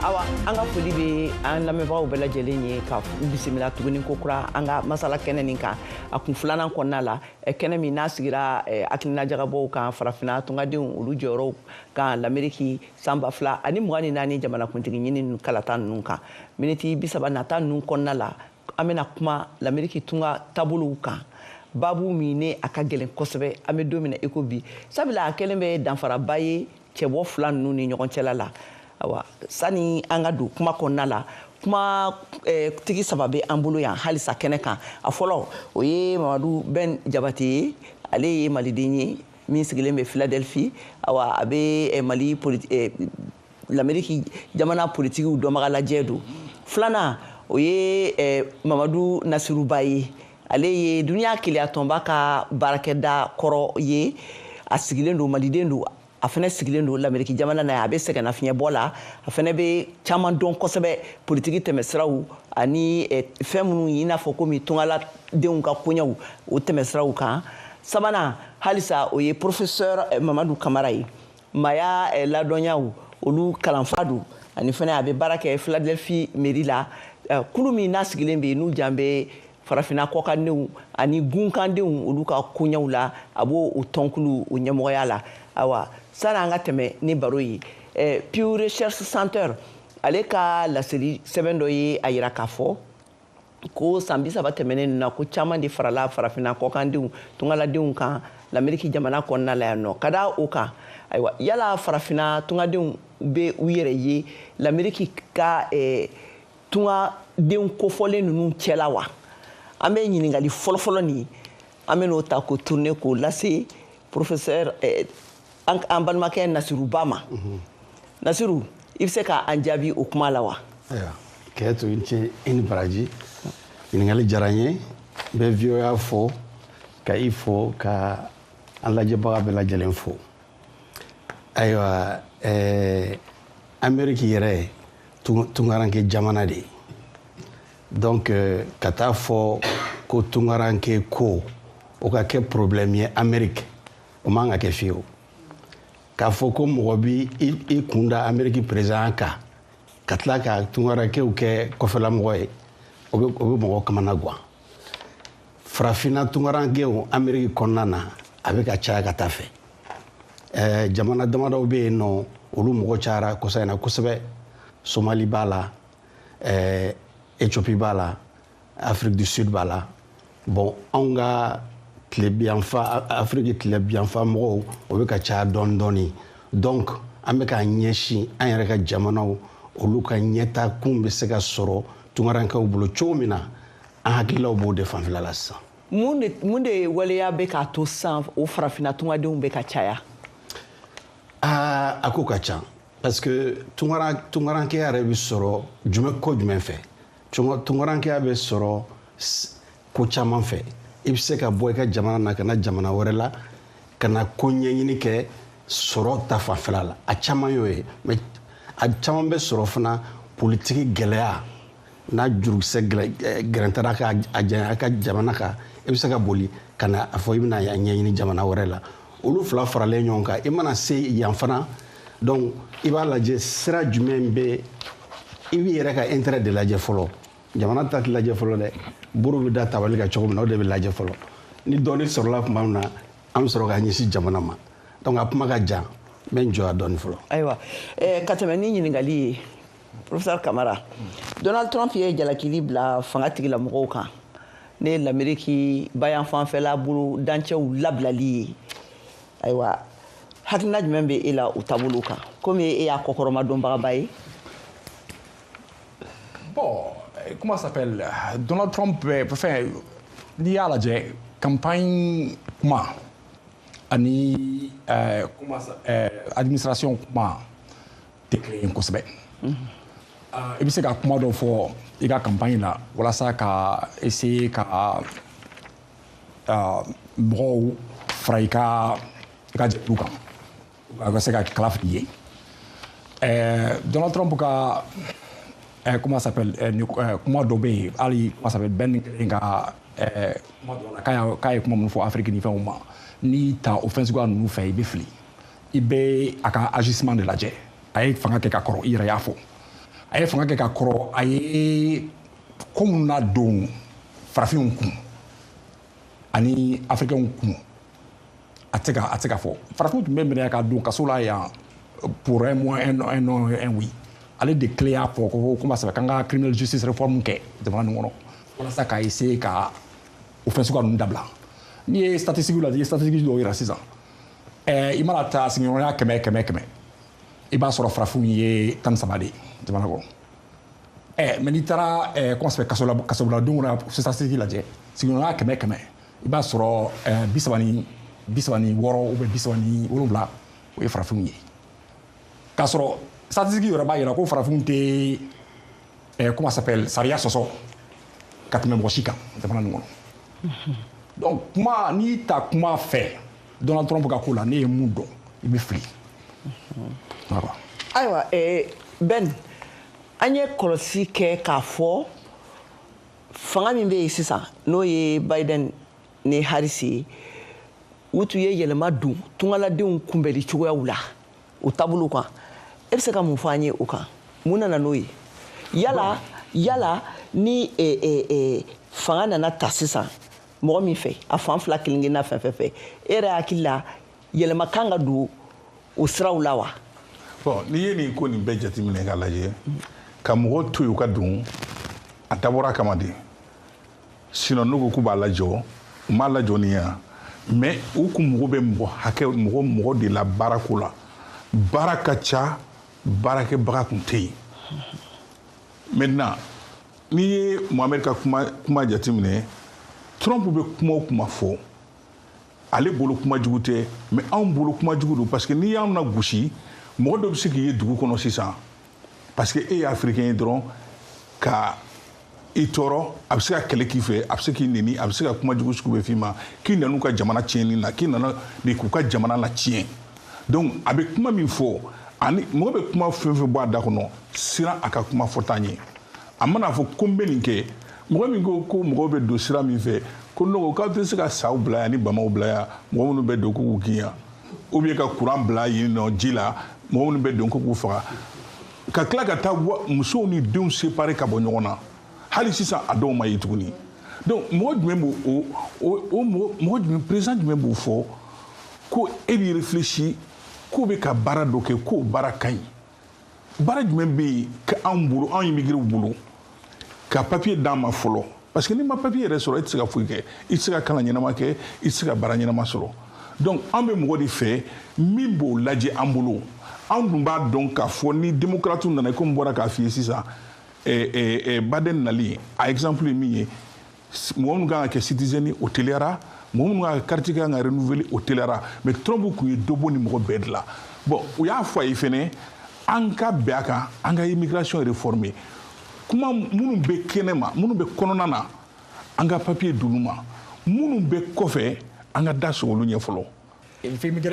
Awa, an ka foli bɛ an lamɛnbagaw bɛɛ lajɛlen ye, ka u bisimila tuguni ko kura an ka masala kɛnɛ nin kan, a kun filanan kɔnɔna la, kɛnɛ min n'a sigira hakilina jagabɔw kan farafinna tungadenw olu jɔyɔrɔw kan Lameriki san 2024 jamanakuntigi ɲini kalata ninnu kan. Miniti 30 nata ninnu kɔnɔna la, an bɛna kuma Lameriki tunga taabolow kan, baabu min ne a ka gɛlɛn kosɛbɛ an bɛ don min na i ko bi, sabula a kɛlen bɛ danfaraba ye cɛbɔ fila ninnu ni ɲɔgɔn cɛla la. Awa, sani an ka don kuma kɔnɔna la, kuma tigi saba bɛ an bolo yan halisa kɛnɛ kan. A fɔlɔ, o ye Mamadu Ben Jabate ye. Ale ye maliden ye min sigilen bɛ Philadelphie. Awa, a bɛ Mali, Lameriki jamana politikiw dɔnbaga lajɛ don. Filanan, o ye Mamadu Nasiruba ye. Ale ye Duniya Keleya Tɔnba ka baarakɛda kɔrɔ ye. A sigilen don, maliden don, a fana sigilen don Lameriki jamana na. A bɛ sɛgɛnnafiɲɛbɔ la. A fana bɛ caman dɔn kosɛbɛ politiki tɛmɛsiraw ani fɛn minnu i n'a fɔ komi tungaladenw ka koɲɛw, o tɛmɛsiraw kan. Sabanan halisa, o ye professeur Mamadu Kamara ye. Maaya ladɔnyaw olu kalanfa don, ani fana a bɛ baara kɛ Philadelphie mairie la, kulu min n'a sigilen bɛ yen n'u jan bɛ farafinna kɔkandenw ani gunkandenw olu ka koɲɛw la. A b'o o tɔnkulu o ɲɛmɔgɔya la. Ayiwa, sani an ka tɛmɛ ni baro ye, Pew Research Center ale ka laseli sɛbɛn dɔ ye a yira k'a fɔ ko san 30 tɛmɛnen ninnu na, ko caman de farala farafinna kɔkandenw, tungaladenw kan Lameriki jamana kɔnɔna la yan nɔ. Ka da o kan, ayiwa, yala farafinna tungadenw bɛ u yɛrɛ ye Lameriki ka tungaden kofɔlen ninnu cɛla wa? An bɛ ɲininkali fɔlɔfɔlɔ nin, an bɛ n'o ta k'o tourner k'o lase professeur an balimakɛ Nasiruba ma. Nasiru, i bɛ se k'an jaabi o kuma la wa? Ayiwa, Kɛyɛtu, i ni ce, i ni baraji. Ɲininkali diyara n ye. N bɛ VOA fo, ka i fo, ka an lajɛbaga bɛɛ lajɛlen fo. Ayiwa, Ameriki yɛrɛ tungaranke jamana de ye. Donc ka taa fɔ ko tungaranke ko o ka kɛ problème ye Ameriki, o man ka kɛ fiyewu. K'a fɔ ko mɔgɔ bi i kun da Ameriki président kan, ka tila ka tungarankew kɛ kɔfɛlamɔgɔ ye, o bɛ mɔgɔ kamana gan. Farafinna tungarankew Ameriki kɔnɔna na, a bɛ ka caya ka taa fɛ. Jamana damadɔw bɛ yen nɔ, olu mɔgɔ cayara kɔsa in na kosɛbɛ. Somali b'a la, Éthiopie b'a la, Afrique du Sud b'a la. Bon, anw ka tilebiyanfa, Afiriki tilebiyanfa mɔgɔw, o bɛ ka caya dɔɔni dɔɔni. Donc an bɛ k'an ɲɛsin an yɛrɛ ka jamanaw olu ka ɲɛtakun bɛ se ka sɔrɔ tungarankew bolo cogo min na. An hakililaw b'o de fanfɛla la sisan. Mun de waleya bɛ k'a to sisan o farafinna tungadenw bɛ ka caya? Aa, a ko ka ca, parce que tungarankeya yɛrɛ bɛ sɔrɔ jumɛn, ko jumɛn fɛ? Tungarankeya bɛ sɔrɔ ko caman fɛ. I bɛ se ka bɔ i ka jamana na ka na jamana wɛrɛ la, ka na ko ɲɛɲini kɛ sɔrɔ ta fanfɛla la. A caman y'o ye, mais a caman bɛ sɔrɔ fana politiki gɛlɛya n'a jurukisɛ gɛrɛntɛra ka a janya a ka jamana kan. I bɛ se ka boli ka na a fɔ i bɛna ɲɛɲini jamana wɛrɛ la. Olu fila faralen ɲɔgɔn kan, i mana se yan fana, donc i b'a lajɛ sira jumɛn bɛ. I b'i yɛrɛ ka intérêt de lajɛ fɔlɔ, jamana ta tɛ lajɛ fɔlɔ dɛ. Buru bɛ da tabali kan cogo min na, o de bɛ lajɛ fɔlɔ. Ni dɔɔni sɔrɔla tuma min na, an bɛ sɔrɔ ka ɲɛsin jamana ma. Donc a kuma ka jan, n bɛ n jɔ a dɔɔni fɔlɔ. Ayiwa, ka tɛmɛ ni ɲininkali ye, professeur Kamara, Donald Trump ye jalakili bila fanga tigilamɔgɔw kan ne ye Lameriki bayan fanfɛla bolo dancɛw labilali ye. Ayiwa, hakilina jumɛn bɛ e la o taabolo kan, komi e y'a kɔkɔrɔma dɔnbagaba ye? Bon, comment ça s'appelle, Donald Trump, enfin, n'i y'a lajɛ, campagne kuma ani comment ça, administration kuma tɛ kelen ye kosɛbɛ. I bɛ se ka kuma dɔ fɔ i ka campagne la walasa ka essayer ka mɔgɔw fara i ka jɛkulu kan, a ka se ka kala fili ye. Donald Trump ka comment ça s'appelle, ni kuma dɔ bɛ yen hali, comment ça s'appelle, Ben kelen ka kuma dɔ la k'a ye kuma minnu fɔ Afiriki ni fɛnw ma, n'i ta o fɛn suguya ninnu fɛ, i bɛ fili. I bɛ a ka agissement de lajɛ. A ye fanga kɛ ka kɔrɔ, i yɛrɛ y'a fɔ. A ye fanga kɛ ka kɔrɔ, a ye ko minnu na don farafinw kun ani africains kun, a tɛ se ka fɔ. Farafinw tun bɛ minɛ ka don kaso la yan pour un mois, un non, un non, un oui. Ale de clé y'a fɔ ko comment ça s'appelle, k'an ka criminal justice reform kɛ jamana nin kɔnɔ walasa ka essayer ka o fɛn suguya ninnu dabila. N'i ye statistique lajɛ, i ye statistique dɔw yira sisan, i mana taa sigiɲɔgɔnya 100 100 100, i b'a sɔrɔ farafinw ye 13 de ye jamana kɔnɔ. Mais n'i taara comment ça s'appelle, kasobuladenw na statistique lajɛ, sigiɲɔgɔnya 100 100, i b'a sɔrɔ 36 ou bien 37, o ye farafinw ye. K'a sɔrɔ statistique yɛrɛ b'a yira ko farafinw tɛ comment ça s'appelle, sariya sɔsɔ ka tɛmɛ mɔgɔ si kan jamana nin kɔnɔ. Donc kuma n'i ta kuma fɛ Donald Trump ka ko la, ne ye mun dɔn, i bɛ fili. Voilà. Ayiwa, Ben, an ye kɔlɔsi kɛ k'a fɔ fanga min bɛ yen sisan, n'o ye Biden ni Harris ye, u tun ye yɛlɛma don tungaladenw kunbɛli cogoyaw la o taabolo kan. E bɛ se ka mun fɔ an ye o kan? Mun nana n'o ye? Yala ni fanga nana ta sisan mɔgɔ min fɛ, a fan fila kelen kelenna fɛn fɛn fɛ, e yɛrɛ hakili la, yɛlɛma kan ka don o siraw la wa? Bon, n'i ye nin ko nin bɛɛ jateminɛ k'a lajɛ, ka mɔgɔw to yen u ka don, a dabɔra a kama de. Sinon n'u ko k'u b'a lajɔ, u m'a lajɔ nin yan, mais u kun mago bɛ mɔgɔ hakɛ, mɔgɔ de la baarako la. Baara ka ca, baarakɛbaga kun tɛ yen. Maintenant, n'i ye Mohamed ka kuma jateminɛ, Trump bɛ kuma o kuma fɔ, ale bolo kuma jugu tɛ, mais anw bolo kuma jugu don, parce que n'i y'anw na gosi, mɔgɔ dɔ bɛ se k'i ye dugu kɔnɔ sisan, parce que e ye africain ye dɔrɔn, ka i tɔɔrɔ, a bɛ se ka kɛlɛ k'i fɛ, a bɛ se k'i neni, a bɛ se ka kuma jugu sugu bɛɛ f'i ma, k'i nan'u ka jamana tiɲɛni na, k'i nana de k'u ka jamana la tiɲɛ. Donc a bɛ kuma min fɔ, ani mɔgɔ bɛ kuma fɛn fɛn bɔ a da kɔnɔ, siran a ka kuma fɔta ɲɛ. A mana fɔ ko n bɛ nin kɛ, mɔgɔ min ko ko mɔgɔw bɛ don sira min fɛ, ko ne ko k'aw tɛ se ka saw bila yan ni bamaw bila yan, mɔgɔ minnu bɛ don k'u gin yan, ou bien ka courant bila yen nɔ ji la, mɔgɔ minnu bɛ don k'u faga, ka tila ka taa musow ni denw séparer ka bɔ ɲɔgɔn na. Hali sisan a dɔw ma ye tuguni. Donc mɔgɔ jumɛn b'o o mɔgɔ jumɛn, président jumɛn b'o fɔ ko e b'i réfléchir k'o bɛ ka baara dɔ kɛ, k'o baara ka ɲi? Baara jumɛn bɛ yen k'anw bolo, anw immigrés bolo, ka papier d'an ma fɔlɔ? Parce que n'i ma papier yɛrɛ sɔrɔ, e tɛ se ka foyi kɛ, i tɛ se ka kalan ɲɛnama kɛ, i tɛ se ka baara ɲɛnama sɔrɔ. Donc an bɛ mɔgɔ de fɛ min b'o lajɛ an bolo. Anw dun b'a dɔn k'a fɔ ni démocrate nana, komi n bɔra k'a f'i ye sisan, Biden nali, a exemple ye min ye, mɔgɔ minnu kan ka kɛ citizen ye, o teliyara, mɔgɔ minnu ka carte kan ka renouveler, o teliyara. Mais Trump kun ye dɔ bɔ ni mɔgɔ bɛɛ de la. Bon, u y'a fɔ a ye fɛnɛ, an ka bɛn a kan, an ka immigration réformer, kuma minnu bɛ kɛnɛ ma, minnu bɛ kɔnɔna na, an ka papier d'olu ma, minnu bɛ kɔfɛ, an ka da sɔgɔ olu ɲɛ fɔlɔ.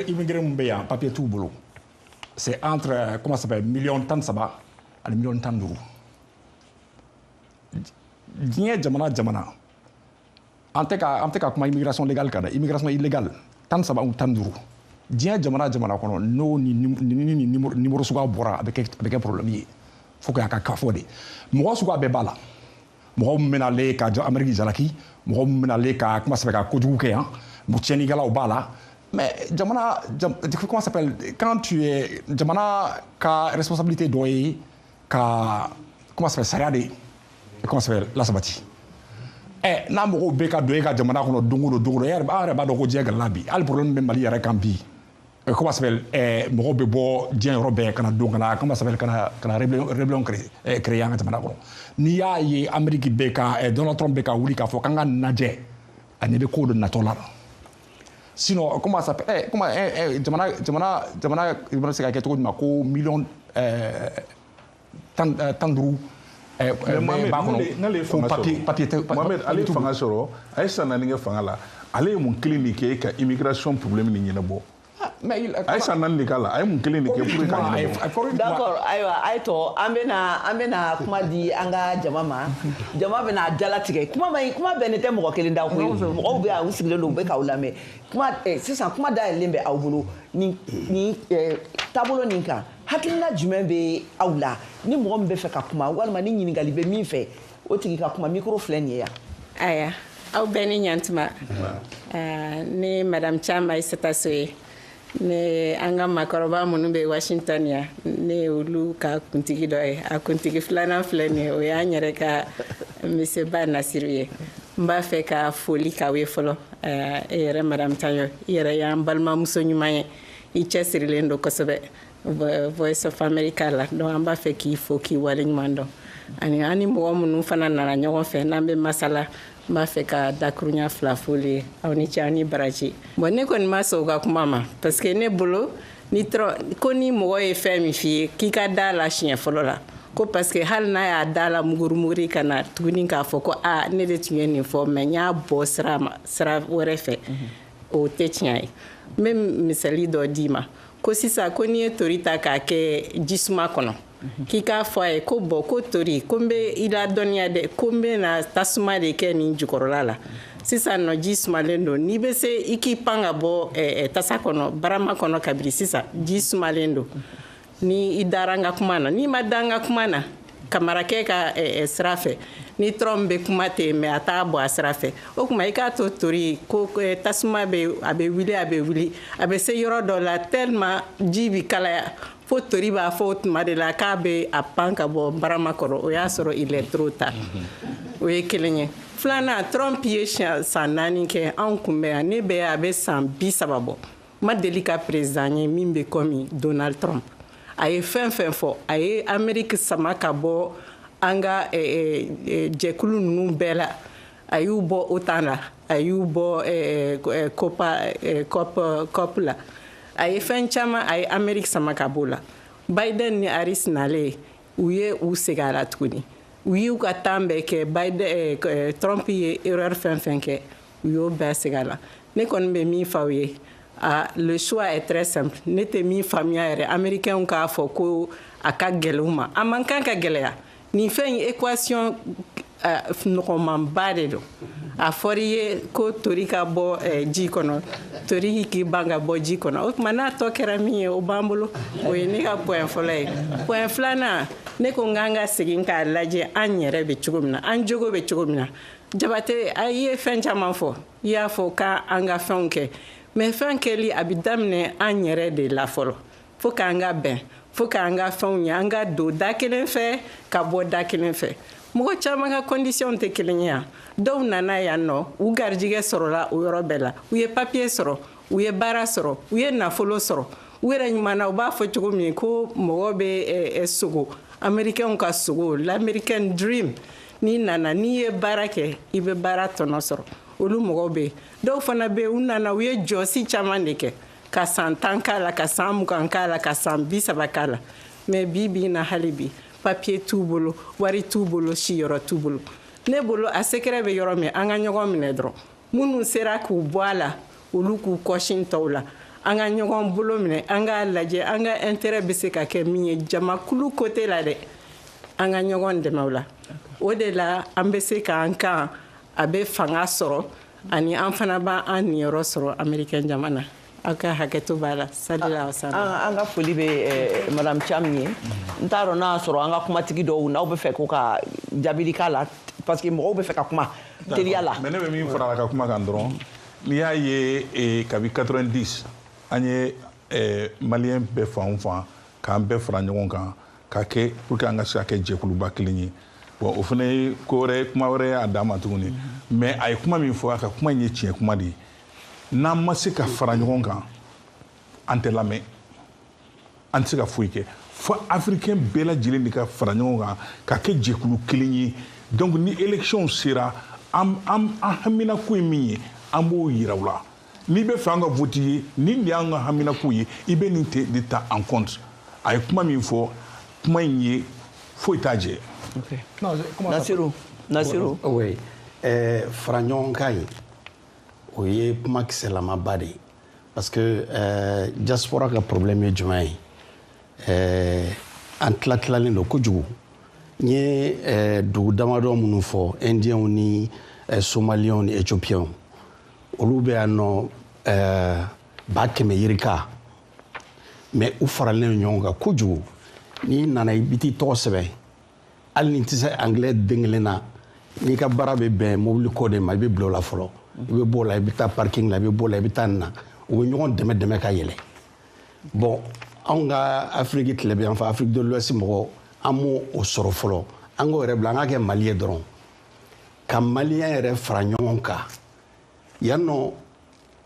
Immigré min bɛ yan, papier t'u bolo, c'est entre, comment ça s'appelle, 13 millions ani 15 millions. Diɲɛ jamana jamana, an tɛ ka kuma immigration légale kan dɛ, immigration illégale, 13 ou 15. Diɲɛ jamana jamana kɔnɔ, n'o ni numéro suguya bɔra, a bɛ kɛ problème ye. Fo que a ka fɔ de, mɔgɔ suguya bɛɛ b'a la. Mɔgɔ min bɛna ale ka Amérique jalaki, mɔgɔ min bɛna ale ka kuma sɛbɛn ka kojugu kɛ yan, tiɲɛnikɛlaw b'a la. Mais jamana, comment ça s'appelle, quand tu es jamana ka responsabilité dɔ ye ka, comment ça s'appelle, sariya de, comment ça s'appelle, lasabati. N'a mɔgɔw bɛ ka don e ka jamana kɔnɔ don o don, don o don, an yɛrɛ b'a dɔn ko diɲɛ gɛlɛla bi. Hali problème bɛ Mali yɛrɛ kan bi, comment ça s'appelle, mɔgɔw bɛ bɔ diɲɛ yɔrɔ bɛɛ ka na don ka na, comment ça s'appelle, ka na rébellion créer an ka jamana kɔnɔ. N'i y'a ye Amérique bɛ ka Donald Trump bɛ ka wuli k'a fɔ k'an ka lajɛ, a ɲɛ bɛ ko dɔ natɔ la. Sinon, comment ça s'appelle, comment jamana bɛ se ka kɛ cogo jumɛn ko 15 millions b'a kɔnɔ ko papier tɛ? Mohamed, ale ye fanga sɔrɔ, a ye san 4 kɛ fanga la, ale ye mun kelen de kɛ ka immigration problème nin ɲɛnabɔ? A ye san 4 de k'a la, a ye mun kelen de kɛ pour que k'a ɲɛnabɔ? D'accord, ayiwa, a ye tɔ an bɛna kuma di an ka jama ma. Jama bɛna jalatigɛ kuma ma ɲi, kuma bɛnnen tɛ mɔgɔ kelen da koyi. Mɔgɔw bɛ yan, u sigilen don, u bɛ k'aw lamɛn. Kuma sisan, kuma dayɛlɛlen bɛ aw bolo nin taabolo nin kan. Hakilina jumɛn bɛ aw la? Ni mɔgɔ min bɛ fɛ ka kuma, walima ni ɲininkali bɛ min fɛ, o tigi ka kuma. Micro filɛ nin ye yan. Aya, aw bɛɛ ni ɲantuma. Ne Madame Cham Aissata Soye, ne an ka maakɔrɔba minnu bɛ Washington yan, ne ye olu ka kuntigi dɔ ye. A kuntigi filanan filɛ nin ye, o y'an yɛrɛ ka Monsieur Ba Nasiru ye. N b'a fɛ ka foli k'aw ye fɔlɔ. E yɛrɛ, Madame Taɲɔ, i yɛrɛ y'an balimamuso ɲuman ye, i cɛsirilen don kosɛbɛ Voice of America la. Donc an b'a fɛ k'i fo, k'i waleɲuman dɔn. Ani an ni mɔgɔ minnu fana nana ɲɔgɔn fɛ n'an bɛ masala, n b'a fɛ ka dakurunya fila f'olu ye. Aw ni ce, aw ni baraji. Bon, ne kɔni ma sɔn u ka kuma ma, parce que ne bolo ni tɔrɔ ko ni mɔgɔ ye fɛn min f'i ye k'i ka da la siɲɛ fɔlɔ la, ko parce que hali n'a y'a da la mugurumuguri ka na tuguni k'a fɔ ko a ne de tun ye nin fɔ, mais n y'a bɔ sira ma sira wɛrɛ fɛ, o tɛ tiɲɛ ye. N bɛ misali dɔ d'i ma ko sisan ko n'i ye tori ta k'a kɛ jisuma kɔnɔ, k'i k'a fɔ a ye ko bɔn, ko tori, ko n bɛ i ladɔnniya dɛ, ko n bɛ na tasuma de kɛ nin jukɔrɔla la sisan nɔ, ji sumalen don, n'i bɛ se i k'i pan ka bɔ tasa kɔnɔ, barama kɔnɔ kabiri sisan, ji sumalen don. Ni i dara n ka kuma na, n'i ma da n ka kuma na, kamarakɛ ka sira fɛ, ni Trump bɛ kuma ten, mais a t'a bɔ a sira fɛ, o tuma i k'a to tori ko tasuma bɛ, a bɛ wuli, a bɛ wuli, a bɛ se yɔrɔ dɔ la tellement ji bɛ kalaya fo tori b'a fɔ o tuma de la k'a bɛ a pan ka bɔ barama kɔrɔ, o y'a sɔrɔ il est trop tard. O ye kelen ye. Filanan, Trump ye san 4 kɛ anw kunbɛn yan. Ne bɛ a bɛ san 30 bɔ, n ma deli ka président ye min bɛ komi Donald Trump. A ye fɛn fɛn fɔ, a ye Amérique sama ka bɔ an ka jɛkulu ninnu bɛɛ la. A y'u bɔ OTAN la, a y'u bɔ COPA, COP la, a ye fɛn caman, a ye Amérique sama ka bɔ o la. Biden ni Harris nalen, u ye u segin a la tuguni, u y'u ka temps bɛɛ kɛ. Biden, Trump ye erreur fɛn fɛn kɛ, u y'o bɛɛ segin a la. Ne kɔni bɛ min f'aw ye, ah, le choix est très simple. Ne tɛ min faamuya yɛrɛ, américains k'a fɔ ko a ka gɛlɛn u ma, a man kan ka gɛlɛya. Nin fɛn in, équation nɔgɔmanba de don. A fɔra i ye ko tori ka bɔ ji kɔnɔ, tori k'i ban ka bɔ ji kɔnɔ, o tuma n'a tɔ kɛra min ye, o b'an bolo. O ye ne ka point fɔlɔ ye. Point filanan, ne ko n k'an ka segin k'a lajɛ an yɛrɛ bɛ cogo min na, an jogo bɛ cogo min na. Jabate, a ye fɛn caman fɔ, i y'a fɔ k'an ka fɛnw kɛ, mais fɛn kɛli a bɛ daminɛ an yɛrɛ de la fɔlɔ. Fo k'an ka bɛn, fo k'an ka fɛnw ye, an ka don da kelen fɛ ka bɔ da kelen fɛ. Mɔgɔ caman ka condition tɛ kelen ye yan. Dɔw nana yan nɔ, u garijɛgɛ sɔrɔla o yɔrɔ bɛɛ la, u ye papier sɔrɔ, u ye baara sɔrɔ, u ye nafolo sɔrɔ. U yɛrɛ ɲuman na, u b'a fɔ cogo min ko mɔgɔ bɛ sogo, américain ka sogo, l'American dream, n'i nana, n'i ye baara kɛ, i bɛ baara tɔnɔ sɔrɔ. Olu mɔgɔw bɛ yen. Dɔw fana bɛ yen, u nana, u ye jɔsi caman de kɛ, ka san 10 k'a la, ka san 20 k'a la, ka san 30 k'a la, mais bi bi in na, hali bi papier t'u bolo, wari t'u bolo, siyɔrɔ t'u bolo. Ne bolo, a secret bɛ yɔrɔ min, an ka ɲɔgɔn minɛ dɔrɔn. Minnu sera k'u bɔ a la, olu k'u kɔsin tɔw la. An ka ɲɔgɔn bolo minɛ, an k'a lajɛ an ka intérêt bɛ se ka kɛ min ye jamakulu côté la dɛ, an ka ɲɔgɔn dɛmɛ o la. O de la an bɛ se k'an kan a bɛ fanga sɔrɔ, ani an fana b'an niyɔrɔ sɔrɔ américain jamana. Aw ka hakɛto b'a la salila. An ka foli bɛ Madame Cham ye. N t'a dɔn n'a y'a sɔrɔ an ka kumatigi dɔw n'aw bɛ fɛ ko ka jaabili k'a la, parce que mɔgɔw bɛ fɛ ka kuma teliya la. Mais ne bɛ min fara a ka kuma kan dɔrɔn, n'i y'a ye kabi 90 an ye malien bɛɛ fan o fan k'an bɛɛ fara ɲɔgɔn kan ka kɛ pour que an ka se ka kɛ jɛkuluba kelen ye. Bon, o fana ye ko wɛrɛ, kuma wɛrɛ y'a dan ma tuguni. Mais a ye kuma min fɔ, a ka kuma in ye tiɲɛ kuma de ye. N'an ma se ka fara ɲɔgɔn kan, an tɛ lamɛn, an tɛ se ka foyi kɛ. Fo africain bɛɛ lajɛlen de ka fara ɲɔgɔn kan ka kɛ jɛkulu kelen ye. Donc ni élection sera, an haminako ye min ye, an b'o yira u la. N'i bɛ fɛ an ka vote ye, nin de y'an ka haminako ye, i bɛ nin de ta en compte. A ye kuma min fɔ, kuma in ye foyi t'a jɛ. Nasiru, Nasiru. Oui, fara ɲɔgɔn kan ye, o ye kuma kisɛlamaba de ye, parce que diaspora ka problème ye jumɛn ye? An tila tilalen don kojugu. N ye dugu damadɔ minnu fɔ, indiens ni somaliens ni éthiopiens, olu bɛ yan nɔ 100 000 yirika. Mais u faralen ɲɔgɔn kan kojugu. N'i nana, i bɛ t'i tɔgɔ sɛbɛn, hali ni tɛ se anglais den kelen na, n'i ka baara bɛ bɛn mobili ko de ma, i bɛ bila o la fɔlɔ. I bɛ bɔ o la, i bɛ taa parking la, i bɛ bɔ o la, i bɛ taa nin na. U bɛ ɲɔgɔn dɛmɛ dɛmɛ ka yɛlɛ. Bon, anw ka Afiriki tilebin yan fɛ, Afrique de l'Ouest mɔgɔ, an m'o o sɔrɔ fɔlɔ. An k'o yɛrɛ bila, an k'a kɛ Mali ye dɔrɔn, ka Malien yɛrɛ fara ɲɔgɔn kan. Yan nɔ,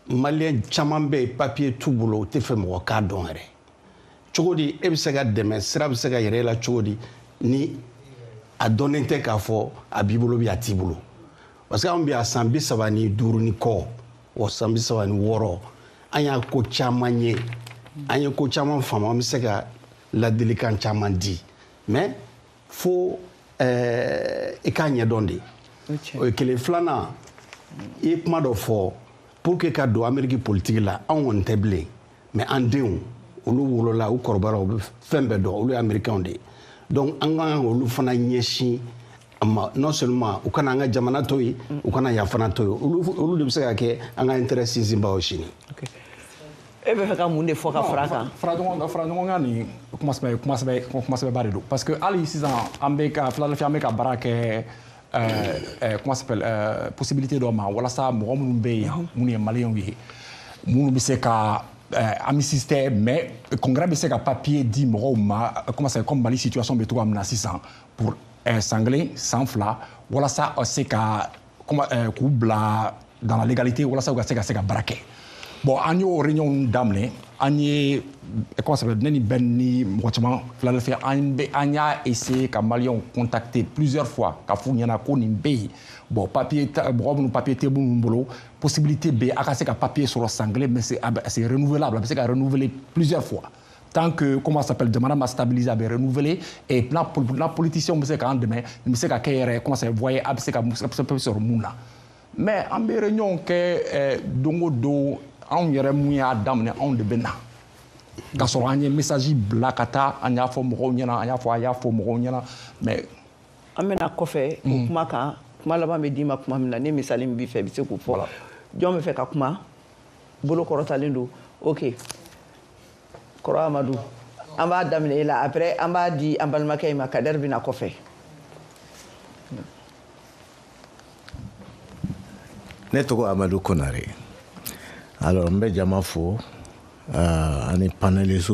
Malien caman bɛ yen, papier t'u bolo, u tɛ fɛ mɔgɔ k'a dɔn yɛrɛ. Cogo di e bɛ se ka dɛmɛ, sira bɛ se ka yɛrɛ e la cogo di, ni a dɔnnen tɛ k'a fɔ a b'i bolo bi, a t'i bolo? Parce que anw bɛ yan san 35 ni kɔ, wa san 36, an y'a ko caman ye, an ye ko caman faamu, an bɛ se ka ladilikan caman di, mais fo i k'a ɲɛdɔn de. O ye kelen. Filanan, i ye kuma dɔ fɔ pour que ka don Amérique politique la. Anw kɔni tɛ bilen, mais an denw, olu wolola, u kɔrɔbayara, u bɛ fɛn bɛɛ dɔn, olu ye Américains de ye. Donc an ka kan olu fana ɲɛsin a ma. Non seulement u kana an ka jamana to yen, u kana yan fana to yen, olu de bɛ se ka kɛ an ka intérêt sinsinbaw sini. E bɛ fɛ ka mun de fɔ ka fara kan? Fara ɲɔgɔn kan nin, kuma sɛbɛba de don, parce que hali sisan an bɛ ka Philadelphie, an bɛ ka baara kɛ comment s'appelle, possibilité dɔ ma walasa mɔgɔ minnu bɛ yen, minnu ye Maliyɛnw ye, minnu bɛ se ka amnistie tɛ, mais congrès bɛ se ka papier di mɔgɔw ma, comment ça, comme Mali situation bɛ cogoya min na sisan, pour san kelen, san 2, walasa se ka comment k'u bila dans la légalité, walasa u ka se ka baara kɛ. Bon, an y'o réunion daminɛ, an ye, comment ça s'appelle, ne ni Ben ni mɔgɔ caman Philadelphie, an y'a essayer ka Maliyɛnw contacter plusieurs fois ka f'u ɲɛna ko nin bɛ yen. Bon, papier, mɔgɔ minnu papier tɛ minnu bolo, possibilité bɛ yen a ka se ka papier sɔrɔ san kelen, mais c'est renouvelable, a bɛ se ka renouveler plusieurs fois tant que, comment ça s'appelle, jamana ma stabiliser, a bɛ renouveler. Et na politicien bɛ se k'an dɛmɛ, nin bɛ se ka kɛ yɛrɛ, comment ça, voyer, a bɛ se ka sɔrɔ mun na. Mais an bɛ réunion kɛ don o don, anw yɛrɛ mun y'a daminɛ, anw de bɛ na k'a sɔrɔ an ye message bila ka taa, an y'a fɔ mɔgɔw ɲɛna, an y'a fɔ, a y'a fɔ mɔgɔw ɲɛna, mais An bɛna kɔfɛ o kuma kan. Kuma laban bɛ d'i ma kuma min na, ni misali min b'i fɛ, i bɛ se k'o fɔ. Jɔn bɛ fɛ ka kuma? Bolo kɔrɔtalen don. Ok, kɔrɔ Amadu, an b'a daminɛ e la, après an b'a di an balimakɛ in ma. Kader bɛna kɔfɛ. Ne tɔgɔ Amadu Konare. Alors, n bɛ jama fo ani panélistes.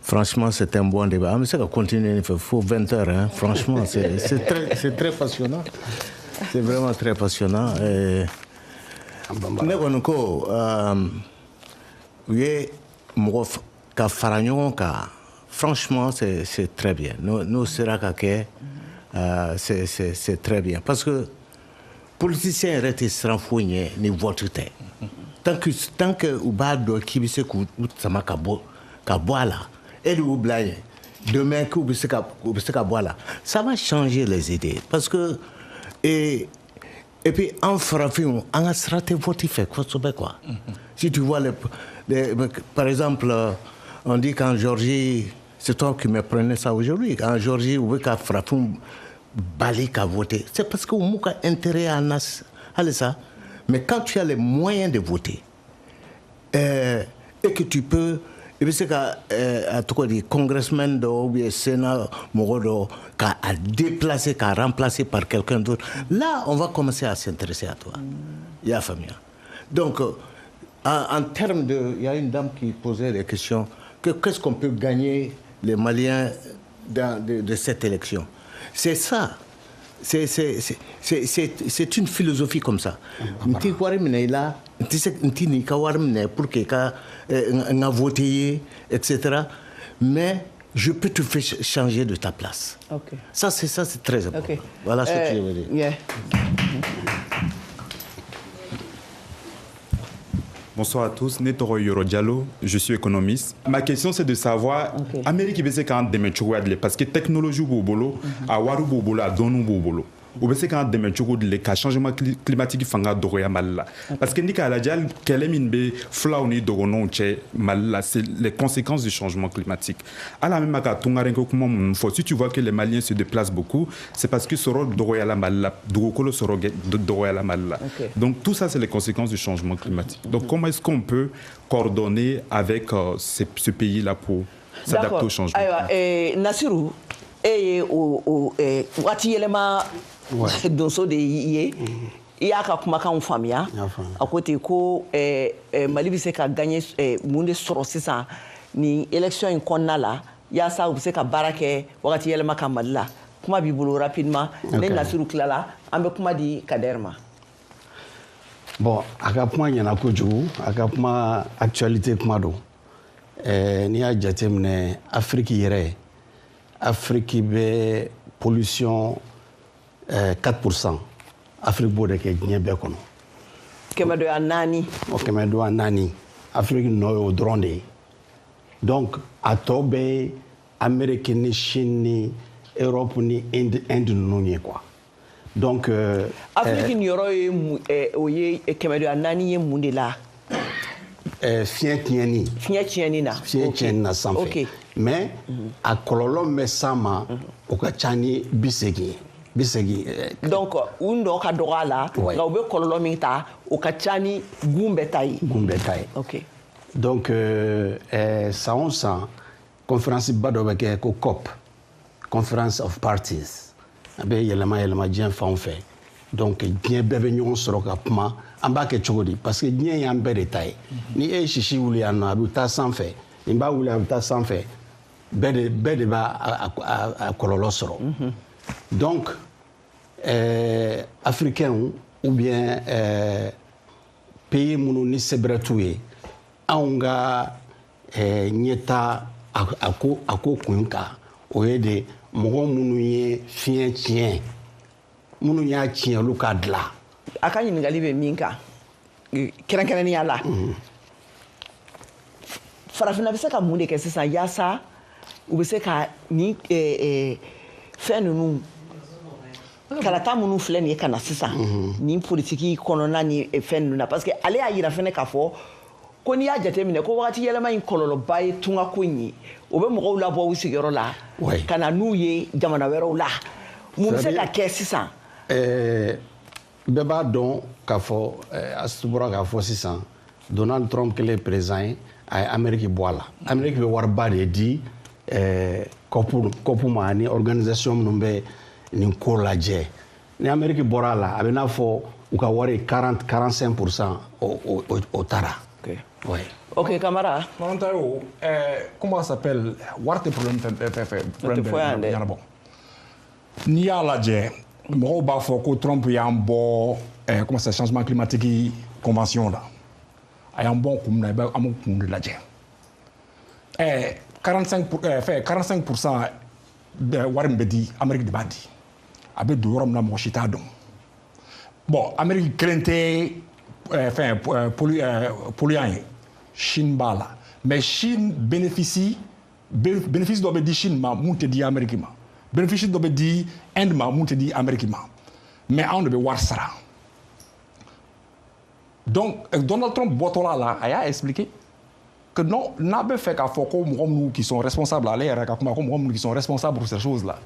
Franchement, c'est un bon débat. An bɛ se ka continuer nin fɛ fo 20 heures, hein. Franchement, c'est très passionnant, c'est vraiment très passionnant. Et ne kɔni ko u ye mɔgɔ ka fara ɲɔgɔn kan, franchement, c'est très bien. N'o sera ka kɛ, c'est très bien, parce que politicien yɛrɛ tɛ siran foyi ɲɛ ni vote tɛ. Tant que u b'a dɔn k'i bɛ se k'u sama ka bɔ a la, e de y'u bila yen, demain k'u bɛ se ka u bɛ se ka bɔ a la, ça va changer les idées. Parce que et puis an farafinw, an ka sira tɛ vote fɛ kosɛbɛ, quoi. Si tu vois les, par exemple, on dit qu'en Géorgie, c'est toi qui me prenais ça aujourd'hui, en Géorgie u bɛ ka farafinw bali ka voter, c'est parce que u m'u ka intérêt an na halisa. Mais quand tu as les moyens de voter et que tu peux, i bɛ se ka a tɔgɔ di, congressman dɔ ou bien sénat mɔgɔ dɔ ka a déplacer, k'a remplacer par quelqu'un d'autre, là on va commencer à s'intéresser à toi. I y'a faamuya? Donc en termes de, il y a une dame qui posait des questions, que qu'est-ce qu'on peut gagner, les Maliens, de cette élection? C'est ça, c'est une philosophie comme ça. N t'i wari minɛ i la, n tɛ se, n t'i n'i ka wari minɛ pour que i ka n ka voter ye, etc. Mais je peux te faire changer de ta place. Ça, c'est très important. Voilà ce que je veux dire. Bonsoir à tous, ne tɔgɔ Yoro Diallo, je suis économiste. Ma question, c'est de savoir, Amérique bɛ se k'an dɛmɛ cogoya di? Parce que technologie b'u bolo, a wari b'u bolo, a dɔnniw b'u bolo. U bɛ se k'an dɛmɛ cogo di le ka changement climatique fanga dɔgɔya Mali la? Parce que ni k'a lajɛ, hali kɛlɛ min bɛ fulaw ni dɔgɔnɔw cɛ Mali la, c'est les conséquences du changement climatique. Hali an bɛ ma ka tungarenko kuma minnu fɔ, si tu vois que les Maliens se déplacent beaucoup, c'est parce que sɔrɔ dɔgɔyala Mali la, dugukolo sɔrɔ dɔgɔyala Mali la. Donc tout ça, c'est les conséquences du changement climatique. Donc comment est-ce qu'on peut coordonner avec ce pays-là pour s'adapter au changement? Ayiwa, Nasiru, e ye o waati yɛlɛma donso de ye, i y'a ka kumakanw faamuya. A ko ten ko Mali bɛ se ka gagner mun de sɔrɔ sisan nin élection in kɔnɔna la, yaasa u bɛ se ka baara kɛ wagati yɛlɛma kan Mali la? Kuma b'i bolo rapidement. Ne Nasiru tilala, an bɛ kuma di Kader ma. Bon, a ka kuma ɲɛna kojugu. A ka kuma, actualité kuma don. N'i y'a jateminɛ, Afiriki yɛrɛ, Afiriki bɛ pollution 4%, Afiriki b'o de kɛ diɲɛ bɛɛ kɔnɔ. 4.4. O 4.4, Afiriki nɔ ye o dɔrɔn de ye. Donc a tɔ bɛɛ ye Amérique ni Chine ni Europe ni Inde ninnu ye quoi. Donc Afiriki niyɔrɔ ye mun? O ye 4.4 ye mun de la? Fiɲɛ tiɲɛni. Fiɲɛ tiɲɛni na. Fiɲɛ tiɲɛni na sanfɛ. Mais a kɔlɔlɔ min bɛ s'an ma, o ka ca ni 80 ye, 80. Donc u nɔ ka dɔgɔ a la, nka u bɛ kɔlɔlɔ min ta, o ka ca ni gun bɛɛ ta ye. Gun bɛɛ ta ye. Donc san o san, conférence ba dɔ bɛ kɛ ko COP, Conference of Parties. A bɛ yɛlɛma yɛlɛma diɲɛ fanw fɛ. Donc diɲɛ bɛɛ bɛ ɲɔgɔn sɔrɔ ka kuma an b'a kɛ cogo di, parce que diɲɛ y'an bɛɛ de ta ye. Ni e ye sisi wuli yan nɔ, a bɛ taa sanfɛ. Nin b'a wuli, a bɛ taa sanfɛ. Bɛɛ de b'a a kɔlɔlɔ sɔrɔ. Donc africains ou bien pays minnu ni sebɛrɛ t'u ye, anw ka ɲɛta a ko kun kan, o ye de mɔgɔ minnu ye fiɲɛ tiɲɛ, minnu y'a tiɲɛ, olu k'a dilan. A ka ɲininkali bɛ min kan kɛrɛnkɛrɛnnenya la, farafinna bɛ se ka mun de kɛ sisan yaasa u bɛ se ka nin fɛn ninnu, kalata minnu filɛ nin ye ka na sisan, nin politiki kɔnɔna ni fɛn ninnu na? Parce que ale y'a yira fɛnɛ k'a fɔ ko n'i y'a jateminɛ ko wagati yɛlɛma in kɔlɔlɔba ye tungako in ye, o bɛ mɔgɔw labɔ u sigiyɔrɔ la ka na n'u ye jamana wɛrɛw la. Mun bɛ se ka kɛ sisan? Bɛɛ b'a dɔn k'a fɔ, Asitu bɔra k'a fɔ sisan, Donald Trump kɛlen président ye, a ye Amérique bɔ a la. Amérique bɛ wariba de di COP ma ani organisation minnu bɛ nin ko lajɛ. Ni Amérique bɔra a la, a bɛ n'a fɔ u ka wari 40 45%, o taara. Ouais. Ok, Kamara. Mantayo, comment ça s'appelle, wari tɛ problème fɛn fɛn fɛn problème tɛ fɔ yan dɛ. Ɲɛnabɔ. N'i y'a lajɛ, mɔgɔw b'a fɔ ko Trump y'an bɔ comment ça, changement climatique convention la. A y'an bɔ kun min na, i bɛ an b'o kun de lajɛ. 45 pour, fɛn 45% wari min bɛ di, Amérique de b'a di. A bɛ don yɔrɔ min na, mɔgɔ si t'a dɔn. Bon, Amérique kelen tɛ fɛn polluant ye. Chine b'a la. Mais Chine bénéficie, bénéfice dɔ bɛ di Chine ma mun tɛ di Amérique ma. Bénéfice dɔ bɛ di Inde ma mun tɛ di Amérique ma. Mais anw de bɛ wari sara. Donc Donald Trump bɔtɔla la, a y'a expliqué que non, n'a bɛ fɛ k'a fɔ ko mɔgɔ minnu qui sont responsables, ale yɛrɛ ka kuma ko mɔgɔ minnu qui sont responsables pour ces choses là,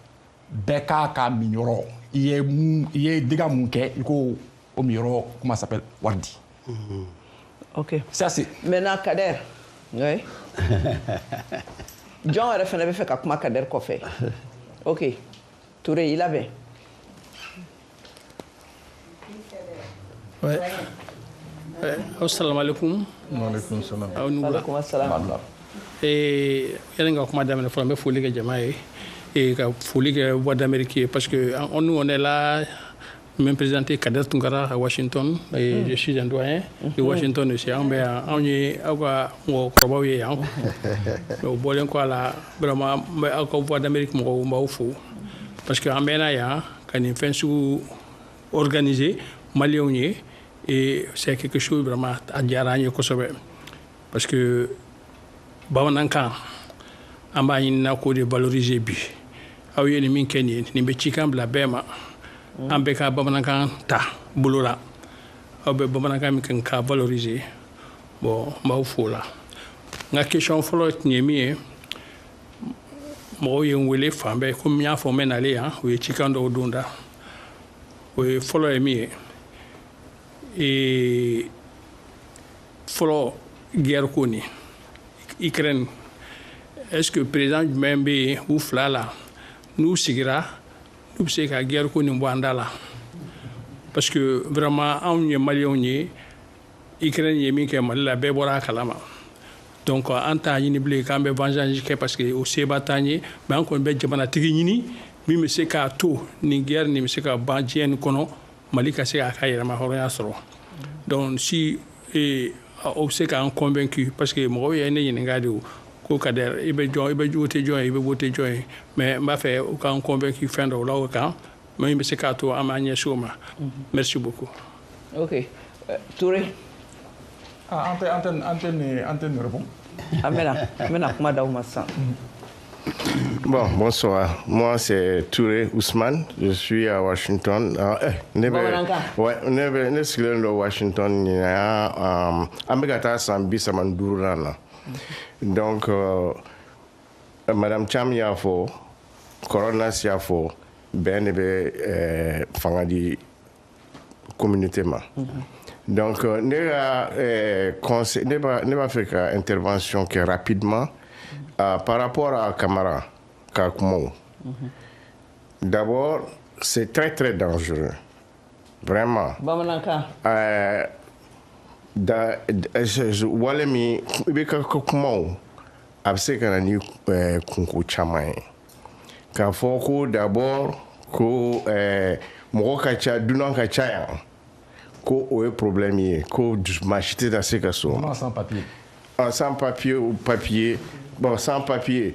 bɛɛ k'a ka minyɔrɔ, i ye mun, i ye dégâts mun kɛ, i ko o minyɔrɔ, comment ça s'appelle, wari di. Ok. Ça c'est Maintenant, Kader. Oui. Jɔn yɛrɛ fɛnɛ bɛ fɛ ka kuma Kader kɔfɛ? Ok. Touré, i labɛn. Ouais. Ouais. Assalamu alaikum. Waaleykum salam. Aw ni wula. Alaikum assalam. Yani ka kuma daminɛ fɔlɔ, n bɛ foli kɛ jama ye et ka foli kɛ Voix d'Amérique ye, parce que nous, on est là, même présenté Kader Tunkara à Washington et je suis un doyen de Washington aussi. An bɛ yan, anw ye aw ka mɔgɔkɔrɔbaw ye yan. Mais o bɔlen kɔ a la, vraiment n bɛ aw ka Voix d'Amérique mɔgɔw, n b'aw fo, parce que an bɛna yan ka nin fɛn sugu organiser maliyɛnw ye et c'est quelque chose vraiment a diyara an ye kosɛbɛ, parce que bamanankan, an b'a ɲinina k'o de valoriser. Bi aw ye nin min kɛ nin ye, nin bɛ cikan bila bɛɛ ma. An bɛɛ ka bamanankan ta bolo la, aw bɛ bamanankan min kɛ k'a valoriser. Bon, n b'aw fo la. N ka question fɔlɔ tun ye min ye, mɔgɔw ye n wele fan bɛɛ, komi n y'a fɔ n bɛ nalen yan, u ye cikan dɔw don da. O ye fɔlɔ ye min ye, fɔlɔ, guerre ko nin Ukraine, est-ce que président jumɛn bɛ yen u fila la, n'u sigira, n'u bɛ se ka guerre ko nin bɔ an da la? Parce que vraiment, anw ye Maliyɛnw ye, Ukraine ye min kɛ Mali la, bɛɛ bɔra a kalama. Donc an t'a ɲini bilen k'an bɛ vengeance kɛ, parce que o seba t'an ye. Mais an kɔni bɛ jamanatigi ɲini min bɛ se k'a to nin guerre nin bɛ se ka ban diɲɛ nin kɔnɔ, Mali ka se k'a ka yɛrɛma hɔrɔnya sɔrɔ. Donc si o bɛ se k'an convaincu, parce que mɔgɔw ye ne ɲininka de, o ko Kader, i bɛ jɔn, i bɛ voter jɔn ye, i bɛ voter jɔn ye? Mais n b'a fɛ u k'an convaincu fɛn dɔw la o kan min bɛ se k'a to an b'an ɲɛsin o ma. Merci beaucoup. Ok, Touré. Ah, an tɛ nin répond. An bɛna kuma d'aw ma sisan. Bon, bonsoir. Moi, c'est Touré Ousmane. Je suis à Washington. Ne bɛ, ouais, ne bɛ, ne sigilen don Washington ɲinan, an bɛ ka taa san 35nan na. Donc, Madame Cham y'a fɔ, Kɔrɔ Nas y'a fɔ, bɛn de bɛ fanga di communauté ma. Donc, ne ka conseil, ne b'a fɛ ka intervention kɛ rapidement par rapport à Camara ka kumaw. D'abord, c'est très très dangereux. Vraiment. Bamanankan. Da, wale min i bɛ ka kumaw, a bɛ se ka na ni kunko caman ye. K'a fɔ ko d'abord ko mɔgɔ ka ca, dunan ka ca yan, ko o ye problème ye, ko maa si tɛ se ka so. Non, sans papier. Ah, sans papier ou papier. Bon, sans papier.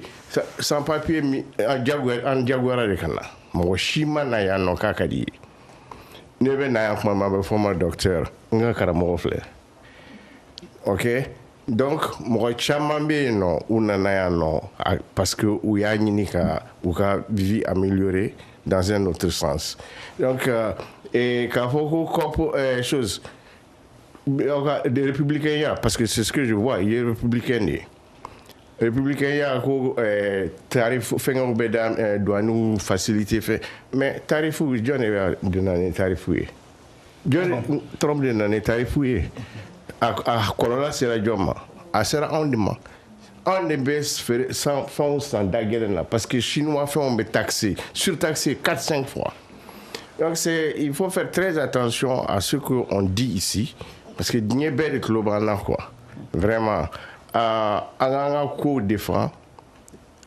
Sans papier, an jagoyara de ka na. Mɔgɔ si ma na yan nɔ k'a ka di ye. Ne bɛ na yan kuma min, a bɛ fɔ n ma docteur. N ka karamɔgɔ filɛ. Ok? Donc, mɔgɔ caman bɛ yen nɔ, u nana yan nɔ parce que u y'a ɲini ka u ka vie améliorer dans un autre sens. Donc, et k'a fɔ ko COP, chose, des républicains ya, parce que c'est ce que je vois, il est républicain de ye. Républicain ya ko tarif fɛngɛw bɛ da, douane facilité fɛ, mais tarif, jɔn de bɛ de na ni tarif ye? Jɔn? Trump de nana ni tarif ye. A kɔlɔlɔ sera jɔn ma? A sera anw de ma. Anw de bɛ feere san fɛnw san da gɛlɛn na, parce que chinois fɛnw bɛ taxé, surtaxé 4 5 fois. Donc il faut faire très attention à ce qu'on dit ici, parce que diɲɛ bɛɛ de tulo b'an na, quoi. Vraiment, an k'an ka kow défend.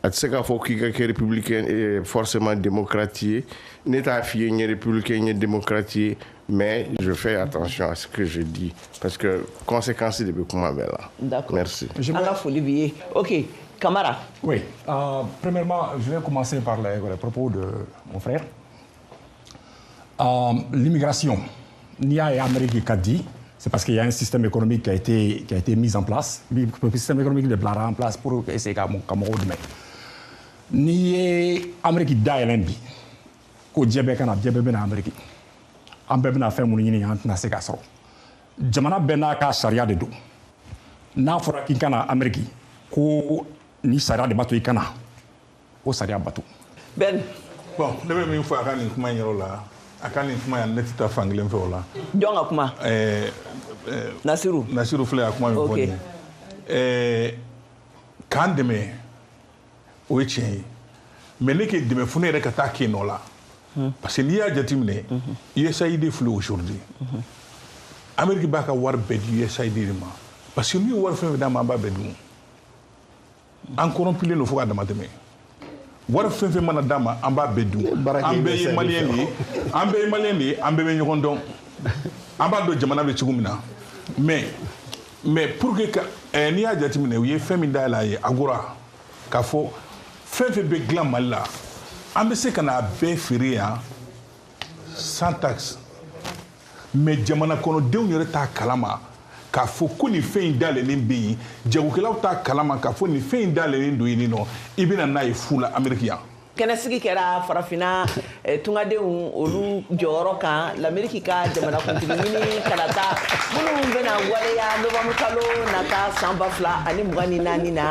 A tɛ se k'a fɔ k'i ka kɛ républicain forcément démocrate ye. Ne t'a f'i ye n ye républicain, n ye démocrate ye, mais je fais attention à ce que je dis, parce que conséquence de bɛ kuma bɛɛ la. D'accord. Merci. An ka foli b'i ye. Ok, Camara. Oui, premièrement, je vais commencer par les propos de mon frère. L'immigration, n'i y'a ye Amérique ka di, c'est parce qu'il y a un système économique qui a été mis en place. Le système économique de bilara en place pour essayer ka mɔgɔw dɛmɛ. N'i ye Amérique dayɛlɛn bi, ko diɲɛ bɛɛ ka na, diɲɛ bɛɛ bɛ na Amérique. An bɛɛ bɛna fɛn minnu ɲini, an tɛna se k'a sɔrɔ. Jamana bɛɛ n'a ka sariya de don. N'a fɔra k'i ka na Amérique, ko ni sariya de b'a to i ka na, o sariya bato. Ben. Bon, ne bɛ min fɔ a ka nin kuma in yɔrɔ la, a ka nin kuma in, ne tɛ taa fan kelen fɛ o la. Jɔn ka kuma? Nasiru. Nasiru filɛ ka kuma min fɔ nin ye. K'an dɛmɛ, o ye tiɲɛ ye, mais ne k'e dɛmɛ fo ne yɛrɛ ka taa kɛ nɔ la, parce que n'i y'a jateminɛ, USAID filɛ aujourd'hui, Amérique b'a ka wari bɛɛ di USAID de ma, parce que n'u ye wari fɛn fɛn d'a ma, an b'a bɛɛ dun. An corrompulen don fo k'a dama tɛmɛ. Wari fɛn fɛn mana d'a ma, an b'a bɛɛ dun. An bɛɛ ye Maliyɛn de ye, an bɛɛ ye Maliyɛn de ye, an bɛɛ bɛ ɲɔgɔn dɔn, an b'a dɔn jamana bɛ cogo min na. Mais pour que ka n'i y'a jateminɛ, u ye fɛn min dayɛlɛ a ye AGOA, k'a fɔ fɛn fɛn bɛ dilan Mali la, an bɛ se ka n'a bɛɛ feere yan sans taxe. Mais jamana kɔnɔdenw yɛrɛ t'a kalama k'a fɔ ko nin fɛn in dayɛlɛlen bɛ yen. Jagokɛlaw t'a kalama k'a fɔ nin fɛn in dayɛlɛlen don yen nɔ, i bɛna n'a ye fu la Amérique yan. Kɛnɛsigi kɛra Farafinna tungadenw olu jɔyɔrɔ kan Lameriki ka jamanakuntigi ɲini kalata minnu bɛna waleya novembre kalo nata san 2024 na.